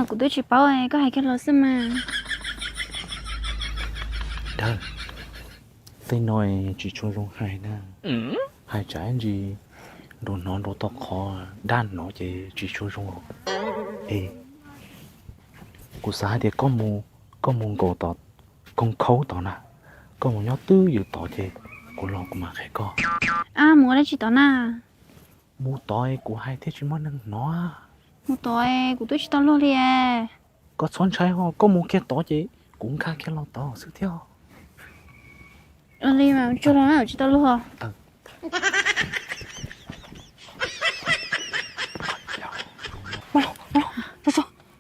Kuv twb tsis paub, koj hais kiag los xwb mas. Dawb, tej no tsis tshua zoo hais na. Hais tsam ntsis nrau hnov nrau tau qhov dab no ces tsis tshua zoo. Es kuv xav hais tias koj mus nkaum tom koog khaub tod na, koj mus nyob twj ywm tod ces kuv los kuv mam qhia koj. Ab, mus ua dab tsi tod na? Mus tod kuv hais thiaj tsis muaj neeg hnov. Mus tod kuv twb tsis tau luag li. Koj txhob ntshai ho, koj mus kiag tod ces kuv nkag kiag los tod xwb thiab. Ua li mas tsuag los na, tsis tau luag.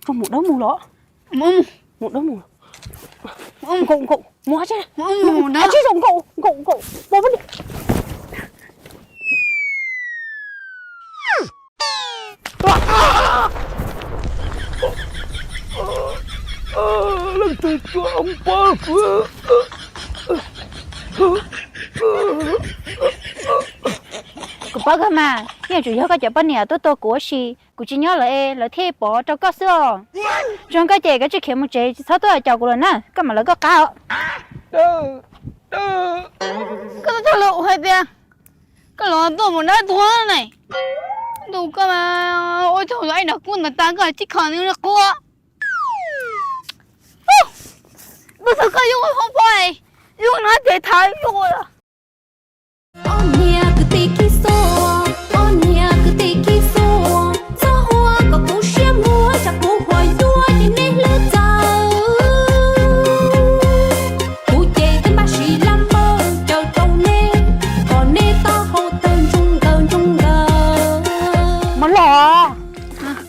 Mus dawb mus los. Mus dawb mus. Nkaum nkaum mus hais, hais tsis zoo, nkaum nkaum nkaum. Leej twg cua ua pob? Kuv paub kawg mas, yeej tsuas yog koj cov poj niam tuaj tua kuv ua si, kuv tsis nyob lawm es lawv thiaj pov rau koj xwb os. Zoo koj ces koj tsis khiav mus tsev, tsis txhob tuaj caum kuv lawm na, koj mam lawv koj qab os. Koj twb tau lus hais tias koj los tuaj mus dab tuag ne. Ntu koj mas ua tsaug los ib dag kub ntawd tas koj tsis kho nws li qub. Ntu thaum koj yuav ua hauv paus, yuav no ces thaiv yuav ua. Ob niag kwv tij khib xuas, ob niag kwv tij khib xuas, txhob ua kom kuv siab muag, tsam kuv huam yuag ces neb hlub txawv. Kuv ces twb npaj siv lab npawg caw rau neb, kom neb taub hau tawg ntsoog nkaws ntsoog nkaws. Mas los,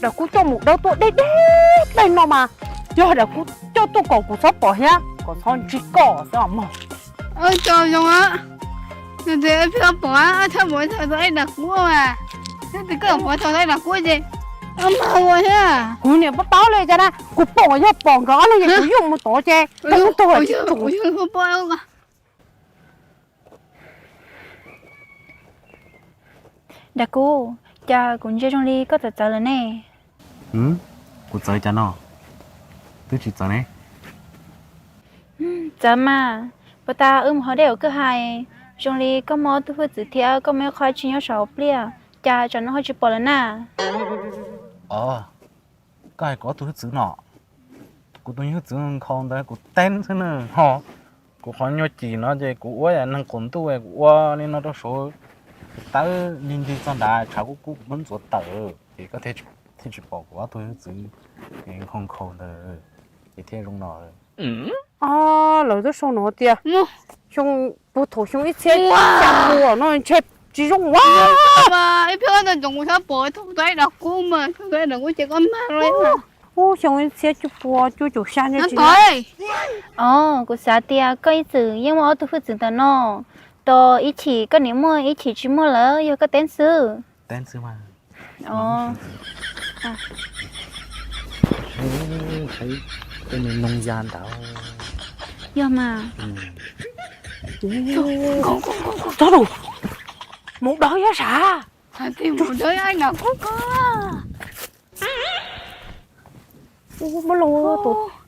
dam kuv coj mus dawb tuaj deb deb tej no mas, yog dam kuv coj tuaj kom kuv txhob pom thiab kom txhob ntsib koj xwb os mog. Cov zoo, yog tias pheej pom, txhob pom txog tus ib dam kub mas, yog tias koj pom txog tus ib dam kub ces mag ua thiab. Kuv niam paub paub li cas na, kuv pom yog pom nkawd ob leeg ces kuv yuav mus tod ces kuv tuag tsis tsum. Dam kuv, cas kuv ntsia zoo li koj txawv txawv lawm ne. Kuv txawv cas no? Twb tsis txawv ne. Txawv mas, puag ta wb mus hauv dej uas koj hais, zoo li koj muaj ob tug hwj txwv thiab koj muaj ib qho tsis nyob saum hauv pliaj, cas tsam no ho tsis pom lawm na. Os, koj hais kuv ob tug hwj txwv no? Kuv tus hwj txwv nkhaus ntawd kuv teeb xwb na ho. Kuv qhov nyuag cim no ces kuv ua neeg qaum ntuj kuv ua li no rau saud, tawb li nti txog nrad tshav kub kub kuv muab ntxuav tawm ces koj thiaj tsis pom kuv ob tug hwj txwv nkhaus nkhaus ntawd ces thiaj zoo no. Lawv twb sau no tias xyoo, puag thaum xyoo ib txhiab xya pua no ntshe tsis zoo ua. Ib pliag tau tsoom kuv xav pom thaum tus ib dam kub mas thaum tus ib dam kub ces koj mag li. Ub, xyoo ib txhiab cuaj pua cuaj caum xya ntshe tsis. Os, kuv xav tias koj ib txwm yeej muaj ob tug hwj txwv ntawm no, tos ib chim koj niam muaj ib chim tsis muaj lawm yog koj teeb xwb. Teeb xwb mas. Tej me noog ya ntawd. Yog mas. Txhob mus dawb yog sav. Mus dawb ib dam kub ko. Ub, muab los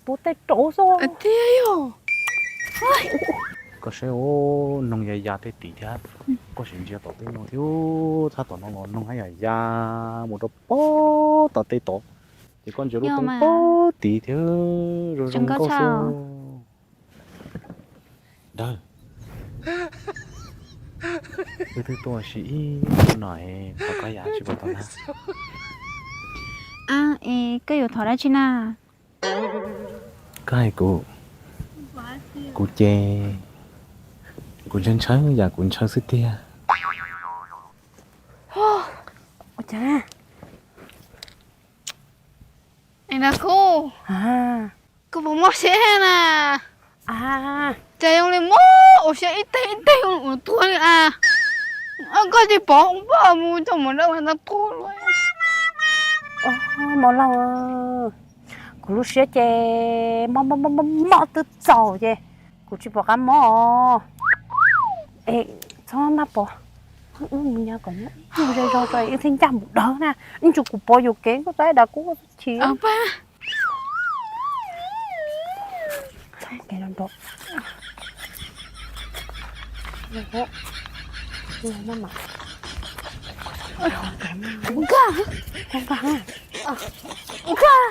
tus tej rauv xwb. Koj saib ua noog ya ya tej tid thiab. Koj sim ntsia tom tej no thiab, txhob tom no los noog haj yam ya mus rau pem tom tej tod. Ces koj ntsia lub toob pem tid thiab, zoo zoo nkauj xwb. Dawb, wb twb tuaj ua si ib no, thov koj yam tsis pom tau na. Ab, es koj yuav thov dab tsi na? Koj hais kuv, kuv ces kuv ntshaw ntshaw yam kuv ntshaw xwb tiag. Koj puas mob siab na? Cas zoo li mob ua siab ib teg ib teg ua tuag li a. Koj tsis pom poj mus txog mus dawb ua ntau tuag li. Mos Lauj, kuv lub siab ces mob mob mob mob twb txaus ces kuv tsis pom qab mob. Es txhob maj pom, wb mus nyas kom muaj ib tug zej zog tso wb thiaj ncaj mus dawb na. Ib ntsis kuv pom yuam kev koj tab dam kub chim. Kev nrov nrov. Nkag, nkag, nkag.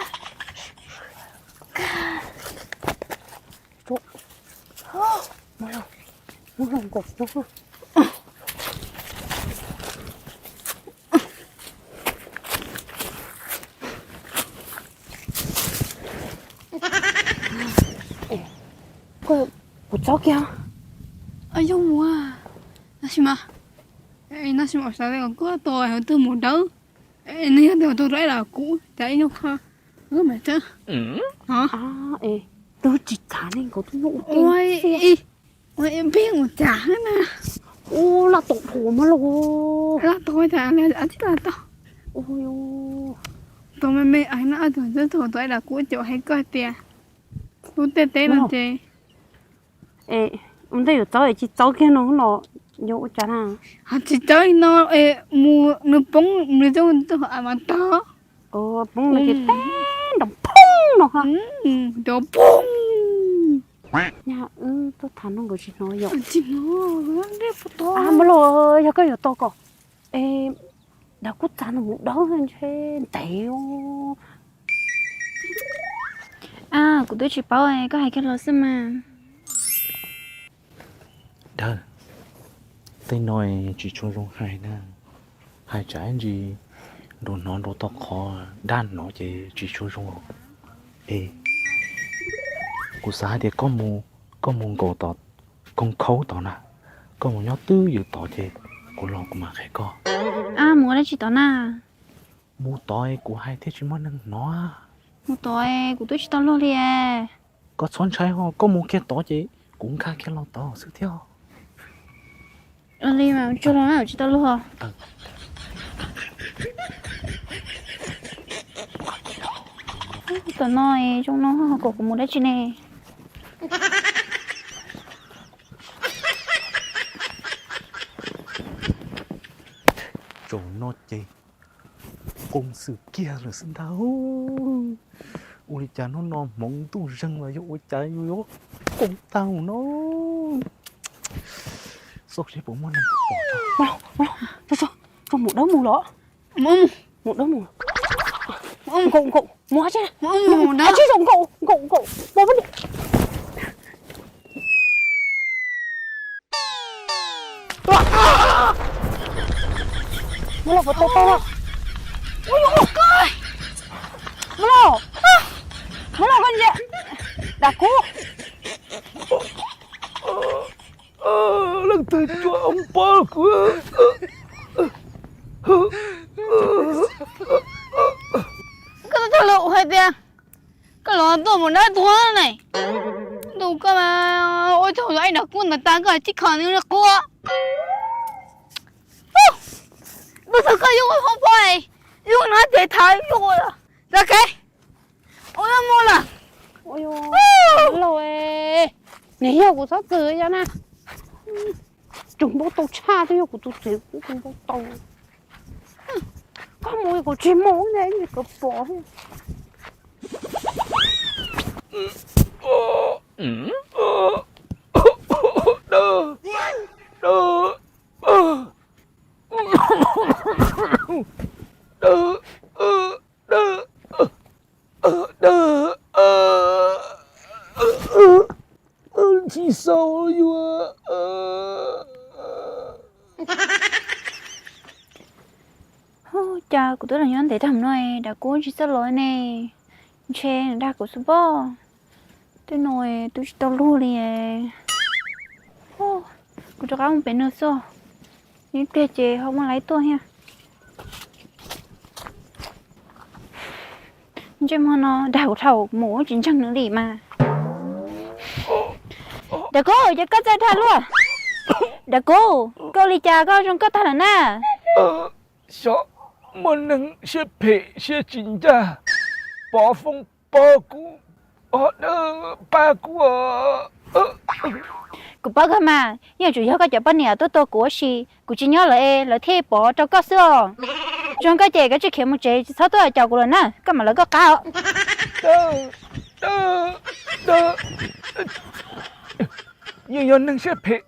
Kuv txob kiag. Yog mus, tab sis mas, tab sis mas xav tias kuv tua twg mus dawb, nws yog tias tua rau ib los kuv cas ib nyuag kho mas tseeb. Twb tsis txav ne, nkaus twb nyuaj ua ke. Ua ib pig mus cas na. Ub, laj tau dhuav mas los. Laj tau cas, tib laj tau. Tus me me no, tus tus tus ib los kuv caum hais koj tias lub tej teb no ces ua ntej yuav txob es tsis txob kiag no los yuav ua cas na? Ho tsis txob no es mus nws poob nws coj tus av mas tog. Poob no ces teb nrov phooj no. Nrov phooj. Nyab wb tuaj tham no nkawd tsis hnov yom? Tsis hnov. Muab los, yog koj yuav tos kom es dav kub txav no mus dawb ntshe ntev. Kuv twb tsis paub, koj hais kiag los xwb mas. Dawb, tej no tsis tshua zoo hais na. Hais tsam ib ntsis nrau hnov nrau tau qhov dab no ces tsis tshua zoo. Es kuv xav hais tias koj mus nkaum tom koog khaub tod na, koj mus nyob twj ywm tod ces kuv los kuv mam qhia koj. Mus ua dab tsi tod na? Mus tod kuv hais thiaj tsis muaj neeg hnov. Mus tod kuv twb tsis tau luag li. Koj txhob ntshai ho, koj mus kiag tod ces kuv nkag kiag los tod xwb thiab. Li mas tsuag los tsis tau luag. Tom no zoo no ho kom kuv mus dab tsi ne? Tsaum no ces qoos xwm kiag lawm xwb ntag. Ua li cas hnub no hmoov ntuj zeeg los yog ua cas yus yuav qoos tag no? Xyov seb puas muaj neeg pom. Txog mus dawb mus los. Mus dawb mus. Nkaum nkaum mus, tsib zaum nkaum nkaum nkaum. Muab los puas tau tau los? Muab los, muab los koj ntsia. Dam kub. Leej twg cua hoob pob kuv? Koj twb tau lus hais tias koj los tuaj mus dawb tuag ne. Ntuj, koj mas ua tsaug zog ib dam kub ntawd tag koj tsis kho nws li qub. Ntuj, txog koj yuav ua hoob pob, yuav hnov ces tham yuav ua los. Txoj kev ua mus lawm. Lauj, nws yog kuv txhob txwm yog na. Tsuas npau taus tshaj twb yog kuv tus txiv kuj tsuas npau taus. Koj mus kuv tsis mus ne, kuv pom. Tsis xaus yuav. Cas kuv twb los nyob ntev tag mus no, dam kub tsis txawj los ne. Ntshe nws dag kuv xwb pob. Tej no twb tsis tau luag li. Kuv rov qab mus pem nws xwb. Ib pliag ces ho muaj laib tuaj thiab. Ntsej muag no dag kuv dhau mus tsis ntseeg nws li mas. Dam kub, ces koj txawj dag luaj. Dam kub, koj ua li cas koj zoo nkauj tag lawm na? Xyov muaj neeg siab phem siab tsis ncaj pov foob pob kuv, pab kuv. Kuv paub kawg mas, yeej tsuas yog koj cov poj niam tuaj tua kuv ua si, kuv tsis nyob lawm es lawv thiaj pov rau koj xwb os. Zoo koj ces koj tsis khiav mus tsev, tsis txhob tuaj caum kuv lawm na, koj mam lawv koj qab os. Nws yog neeg siab phem,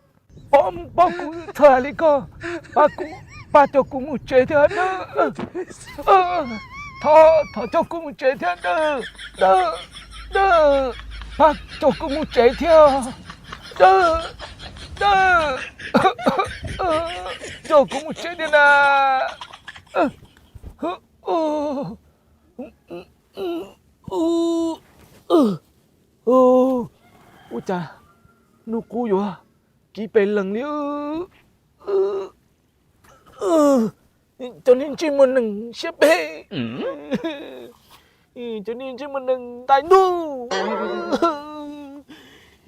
pab, pab kuv txhawj li ko, pab kuv, pab coj kuv mus tsev thiab nawb. Thov, thov coj kuv mus tsev thiab nawb. Nawb, nawb, pab coj kuv mus tsev thiab. Nawb, nawb, coj kuv mus tsev thiab na. Ua cas hnub qub yuav kiv pes lees li? Cov niag ntsej muag neeg siab phem, cov niag ntsej muag neeg ntais ntuj,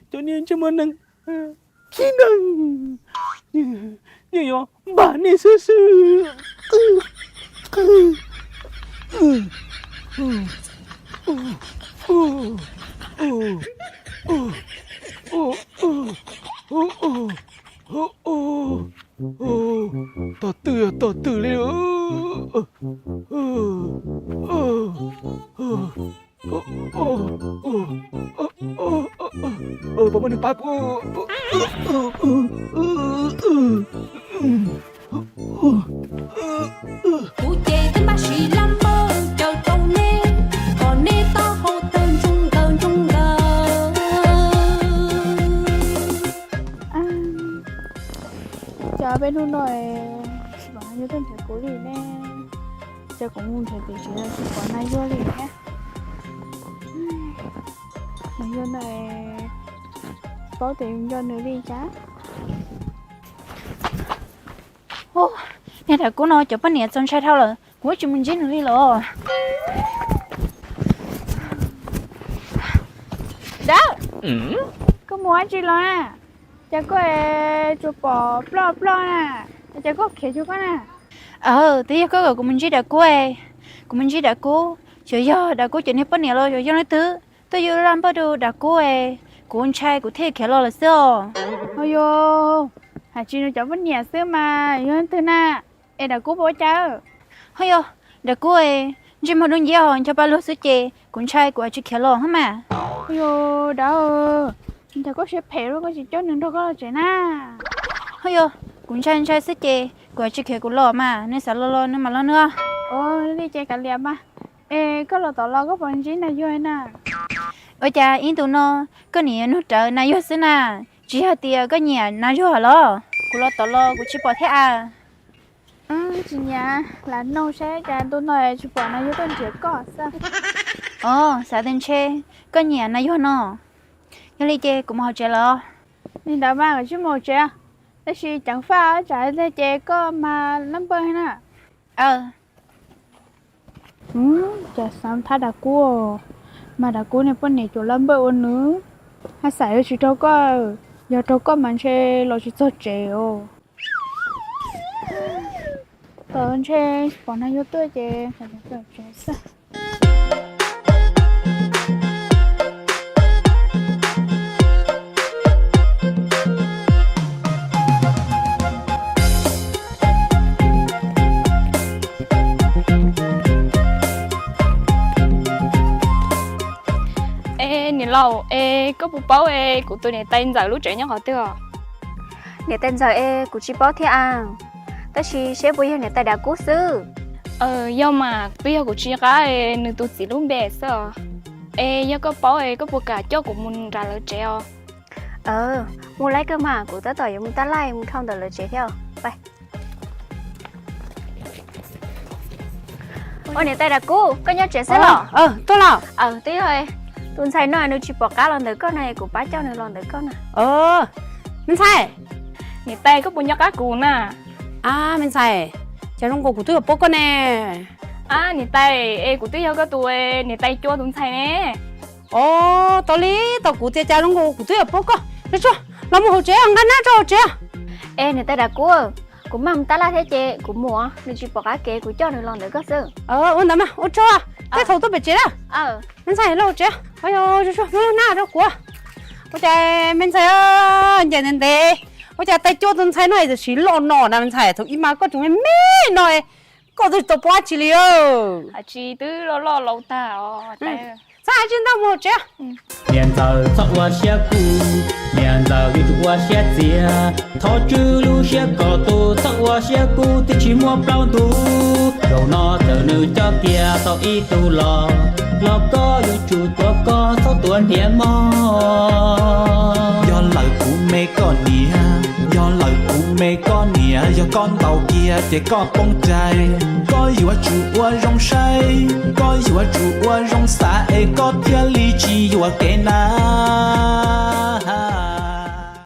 cov niag ntsej muag neeg khib neeg, yeej yuav npam nej xwb xwb. Tog twg, tog twg li. Puas muaj neeg pab kuv? Kuv ces twb npaj siv lab npawj caw rau neb, kom neb taub hau tawg ntsoog nkaws ntsoog nkaws. Cas peb hnub no tsis pom Nais Yuag tuaj nrhiav kuv li ne? Cas kuv mus nrhiav tim tsev los tsis pom Nais Yuag li thiab. Nais Yuag no paub tias yus nco nws li cas? Niag Dam Kub no cov poj niam txaus ntshai dhau lawm, kuv tsis mus ntsib nws li los. Dawb, koj mus ua dab tsi los na? Cas koj tsuas pom ploj ploj na? Cas koj khiav cuag koj na? Aw, twb yog koj kom kuv mus ntsib Dam Kub, kuv mus ntsib Dam Kub, xyov yog Dam Kub cov niag poj niam los xyov yog leej twg tuaj yuav lab npawj rau Dam Kub, kuv ntshai kuv thiaj khiav los lawm xwb os. Ho yog, hais tsis nws cov poj niam xwb mas yog leej twg na? Es Dam Kub puas ua cas? Ho yog, Dam Kub ntsej muag dub nciab ho ncho pa luag xwb ces kuv ntshai kuv tsis khiav los hab mas. Ho yog, Dawb, cas koj siab phem los koj tsis coj nws nrog koj los tsev na? Ho yog, kuv ntshai ntshai xwb ces kuv tsis khiav kuv los mas, nws xav los los nws mam los nws. Ua li ces kav liam mas. Es koj los tom los koj puas ntsib Nais Yuag na? Ua cas ib ntus no koj niam yuav nug rawv Nais Yuag xwb na? Tsis yog tias koj nyiam Nais Yuag los? Kuv los tom los kuv tsis pom thiab as. Tsis nyiam, lam nug saib cas ntu no tsis pom Nais Yuag tuaj nrhiav koj xwb. Os, xav tias ntshe koj nyiam Nais Yuag no. Yog li ces kuv mus hauv tsev lawm. Li ntawd mas kuv tsis mus hauv tsev, tab sis ceev faj tsam ces koj mas lab npawj na. Aw. Cas xav thab Dam Kub, mas Dam Kub niag poj niam cuam lab npawj ua nws, haj xav yuav tsis raug koj, yog raug koj mas ntshe los tsis txog tsev os. Tos ntshe pom Nais Yuag tuaj ces tsev xwb. Es niam laus, es koj puas paub es kuv tus niam tais ntxawm lub tsev nyob qhov twg os? Niam tais ntxawm es kuv tsis paub thiab a, tab sis seb puas yog niam tais Dam Kub xwb. Yog mas, twb yog kuv tsis nco qab nws tus txiv lub npe xwb os. Es yog koj paub es koj puas kam coj kuv mus nram lawv tsev os? Mus laib kawg mas, kuv tab tom yuav mus tab laij mus dhau ntawm lawv tsev thiab. Ua niam tais Dam Kub, koj nyob tsev xwb los? Tuaj los. Twb yog tus ntxhais no nws tsis pom qab los ntawm koj na, kuv pab coj nws los ntawm koj na. Me ntxhais. Niam tais, koj puas nco qab kuv na? A, me ntxhais, cas zoo nkaus kuv twb yuav paub koj ne. A, niam tais, es kuv twb yog koj tus niam tais cua tus ntxhais ne. Os, tau li, tau kuv tias cas zoo nkaus kuv twb yuav paub koj. Tsuag tsuag, los mus hauv tsev, nqa nab rau hauv tsev. Es niam tais Dam Kub, kuv mam mus tab laj thiab ces kuv mus, nws tsis pom qab kev kuv coj nws los ntawm koj xwb. Ua ntawd mas ua tsaug, tej thaum tuaj pem tsev na. Me ntxhais, los hauv tsev. Tsuag tsuag, muab lub hnab rau kuv. Ua cas me ntxhais, ncaim ntev ntev, ua cas tais cua tus ntxhais no tam sim los no na me ntxhais, thaum ub mas koj tseem me me no, koj twb tsis tau paub dab tsi li. Tsis, twb loj loj laus tag os. Txhob hais tsis ntau, mus hauv tsev. Niam ntxawm txhob ua siab kuj, niam Txawm yuav tsum ua siab txias, thov tswj lub siab kom tus txhob ua siab kub thiaj tsis muaj plaub ntug. Zaum no txawm nws coj kiag tau ib tug los, los koj yuav tsum tuav, koj txhob tuav hniav mog. Yog lawm kuv me koj niam, yog lawm kuv me koj niam, yog koj ntaus kiag ces koj poob cai. Koj yuav tsum ua zoo saib, koj yuav tsum ua zoo xav es koj thiaj li tsis yuam kev na.